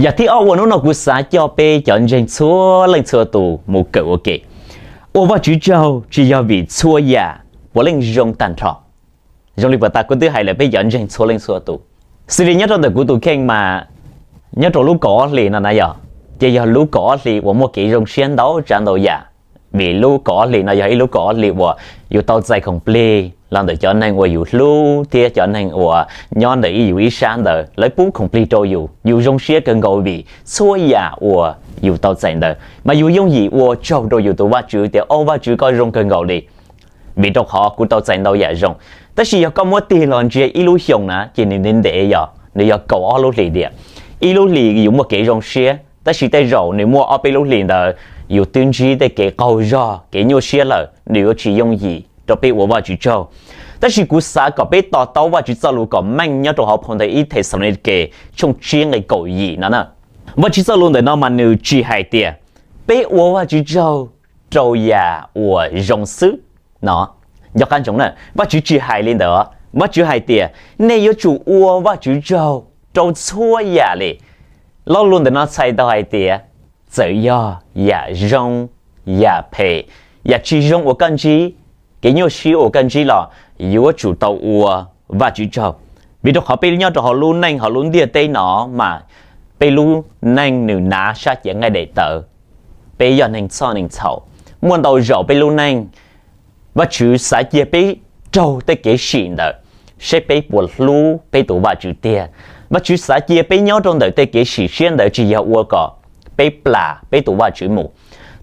Yam thib ob uas hnub no kuv xav coj peb cov ntseeg txhua leej txhua tus mus kawm ua ke, ua Vajtswv tsaug tsis yog vim txhua yam puav leej zoo tag nrho. Zoo li puag ta kuv twb hais lawm peb cov ntseeg txhua leej txhua tus, xws li nyob rau ntawm kuv tus kheej mas nyob rau lub kaum ob hlis no na yog, ces yog lub kaum ob hlis uas muaj kev zoo siab ntau tsav ntau yam, vim lub kaum ob hlis no yog ib lub kaum ob hlis uas yus tau txais khoom plig los ntawm cov neeg uas yus hlub thiab cov neeg uas nyob ntawm ib yus ib sab ntawd, lawv pub khoom plig rau yus, yus zoo siab kawg nkaus vim txhua yam uas yus tau txais ntawd, mas yus yooj yim ua tsaug rau yus tus Vajtswv tias, Au Vajtswv, koj zoo kawg nkaus li, vim rau qhov kuv tau txais ntau yam zoo. Tab sis yog koj muab tig los ntsia ib lub xyoos na ces nws ntev ntev, yog nws yog kaum ob lub hlis tiag. Ib lub hlis yus muaj kev zoo siab, tab sis tej zaum nws muaj ob peb lub hlis ntawd yus twb ntsib tej kev qaug zog, kev nyuaj siab lawm, nws yuav tsis yooj yim rau peb ua Vajtswv tsaug. Tab sis kuv xav kom peb to taub Vajtswv txoj lus kom meej nyob rau hauv phau ntawv ib Thexalaunikes tshooj tsib nqe kaum yim no na. Vajtswv txoj lus ntawm no mas nws tsis hais tias peb ua Vajtswv tsaug rau yam uas zoo xwb no. Nco qab ntsoov na, Vajtswv tsis hais li ntawd. Vajtswv hais tias nej yuav tsum ua Vajtswv tsaug rau txhua yam li. Lo lus ntawm no txhais tau hais tias txawm yog yam zoo, yam phem, yam tsis zoo uas koj ntsib, kev nyuaj siab uas koj ntsib los yuav tsum tau ua Vajtswv tsaug. Vim rau qhov peb nyob rau hauv lub neej hauv lub ntiaj teb no mas peb lub neej nws hnav sab cev nqaij daim tawv. Peb yog neeg txhoj neeg txhaum, muaj ntau zaus peb lub neej Vajtswv xav cia peb raug tej kev sim ntawd, seb peb puas hlub peb tus Vajtswv tiag. Vajtswv xav cia peb nyob rau ntawm tej kev sim siab ntawd tsis yog ua kom peb plam peb tus Vajtswv mus,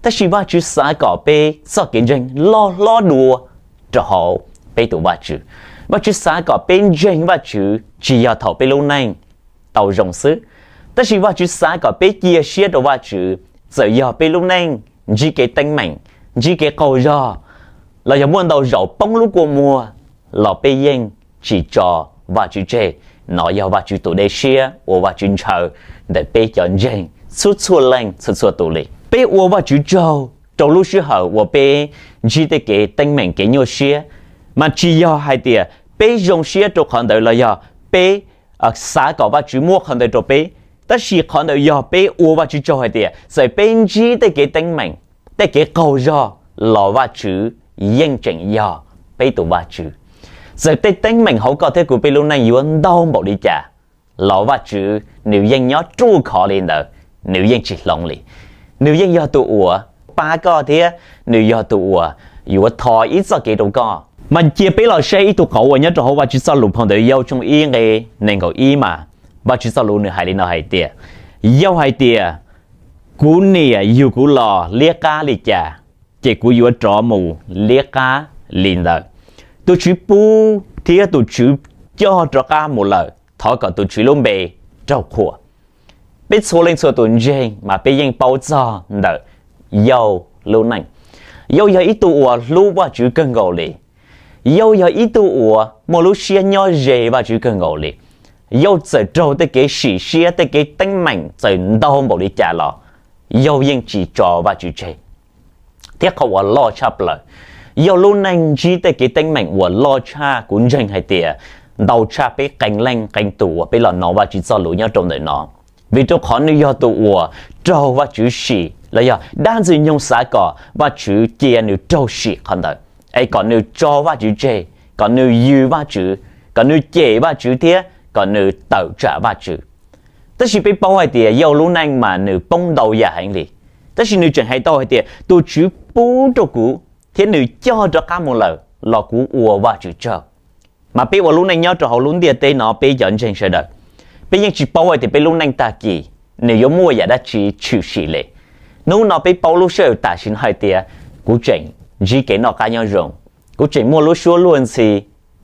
tab sis Vajtswv xav kom peb txoj kev ntseeg loj hlob dua rau hauv peb tus Vajtswv. Vajtswv xav kom peb ntseeg Vajtswv tsis yog thaum peb lub neej tau zoo xwb, tab sis Vajtswv xav kom peb cia siab rau Vajtswv, txawm yog peb lub neej ntsib kev teeb meem, ntsib kev qaug zog, los yog muaj ntau zaus poob lub kua muag, los peb yeej tsis tso Vajtswv tseg. No yog Vajtswv tus dej siab uas Vajtswv ntshaw ntawm peb cov ntseeg txhua txhua leej txhua txhua tus li. Peb ua Vajtswv tsaug rau lub sij hawm uas peb ntsib tej kev teeb meem kev nyuaj siab, mas tsis yog hais tias peb zoo siab rau qhov ntawd los yog peb xav kom Vajtswv muab qhov ntawd rau peb, tab sis qhov ntawd yog peb ua Vajtswv tsaug hais tias txawm peb ntsib tej kev teeb meem, tej kev qaug zog, los Vajtswv yeej tseem yog peb tus Vajtswv. Txawm tej teeb meem hauv koj thiab kuv peb lub neej yuav ntau npaum li cas, los Vajtswv nws yeej nyob ruaj khov li ntawd, nws yeej tsis hloov li. Nws yeej yog tus uas pab koj thiab nws yog tus uas yuav tho ib txoj kev rau koj. Mas cia peb los saib ib tug qauv uas nyob rau hauv Vajtswv txoj lus phau ntawv Yauj tshooj ib nqe nees nkaum ib mas Vajtswv txoj lus nws hais li no hais tias, Yauj hais tias, kuv niam yug kuv los liab qab li cas, ces kuv yuav rov mus liab qab li ntawd. Tus Tswv pub thiab tus Tswv coj rov qab mus lawm, thov kom tus Tswv lub npe raug qhuas. Peb txhua leej txhua tus ntseeg mas peb yeej paub txog ntawm Yauj lub neej. Yauj yog ib tug uas hlub Vajtswv kawg nkaus li. Yauj yog ib tug uas muaj lub siab nyob ze Vajtswv kawg nkaus li. Yauj txawm raug tej kev sim siab, tej kev teeb meem txawm ntau npaum li cas los Yauj yeej tsis tso Vajtswv tseg. Thiab qhov uas loj tshaj plaws, Yauj lub neej ntsib tej kev teeb meem uas loj tshaj kuv ntseeg hais tias ntau tshaj peb qee leej qee tus uas peb los hnov Vajtswv txoj lus nyob rau ntawm no. Vim rau qhov nws yog tus uas raug Vajtswv sim los yog dab Ntxwg Nyoog xav kom Vajtswv cia nws raug sim qhov ntawd, es kom nws tso Vajtswv tseg, kom nws yws Vajtswv, kom nws cem Vajtswv thiab kom nws tawm tsam Vajtswv. Tab sis peb paub hais tias Yauj lub neej mas nws poob ntau yam heev li, tab sis nws tseem hais tau hais tias tus Tswv pub rau kuv thiab nws coj rov qab mus lawm los kuv ua Vajtswv tsaug. Mas peb ua lub neej nyob rau hauv lub ntiaj teb no peb cov ntseeg sawv daws, peb yeej tsis paub hais tias peb lub neej tag kis nws yuav muaj yam dab tsi tshwm sim li. Hnub no peb paub lub sij hawm tam sim no hais tias kuv tseem ntsib kev noj qab nyob zoo, kuv tseem muaj lub suab luag ntxhi,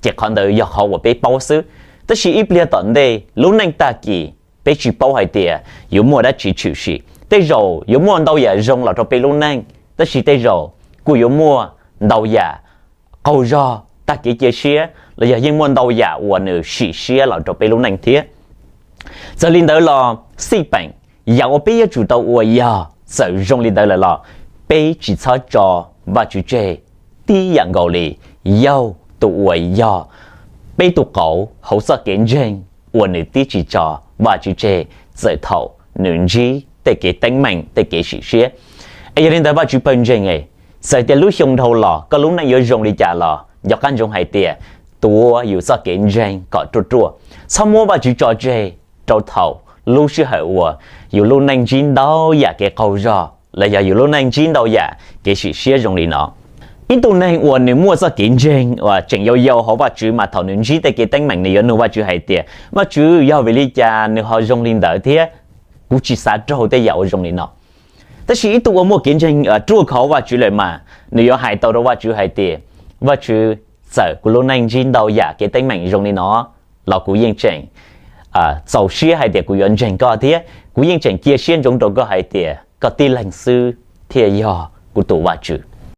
ces qhov ntawd yog qhov uas peb paub xwb. Tab sis ib pliag tom ntej lub neej tag kis peb tsis paub hais tias yuav muaj dab tsi tshwm sim. Tej zaum yuav muaj ntau yam zoo los rau peb lub neej, tab sis tej zaum kuj yuav muaj ntau yam qaug zog, tag kev cia siab, los yog yeej muaj ntau yam uas nws sim siab los rau peb lub neej thiab. Txawm li ntawd los xij peem, yam uas peb yuav tsum tau ua yog txawm zoo li ntawd lawm los peb tsis txhob tso Vajtswv tseg tib yam nkaus li Yauj tus uas yog peb tus qauv hauv txoj kev ntseeg uas nws twb tsis tso Vajtswv tseg txawm thaum nws ntsib tej kev teeb meem, tej kev sim siab. Es yog li ntawd Vajtswv pawg ntseeg, txawm tias lub xyoo dhau los koj lub neej yuav zoo li cas los nco qab ntsoov hais tias tuav yus txoj kev ntseeg kom ruaj ruaj. Txhob muab Vajtswv tso tseg rau thaum lub sij hawm uas yus lub neej ntsib ntau yam kev qaug zog los yog yus lub neej ntsib ntau yam kev sim siab zoo li no. Ib tug neeg uas nws muaj txoj kev ntseeg uas tseem yau yau hauv Vajtswv mas thaum nws ntsib tej kev teeb meem nws yuav nug Vajtswv hais tias, Vajtswv, yog vim li cas nws ho zoo li ntawd thiab kuv tsis xav raug tej yam uas zoo li no? Tab sis ib tug uas muaj kev ntseeg ruaj khov hauv Vajtswv lawm mas nws yuav hais tau rau Vajtswv hais tias, Vajtswv, txawm kuv lub neej ntsib ntau yam kev teeb meem zoo li no los kuv yeej tseem txaus siab hais tias kuv yuav ntseeg koj thiab kuv yeej tseem cia siab ntsoov rau koj hais tias koj tib leeg xwb thiaj yog kuv tus Vajtswv.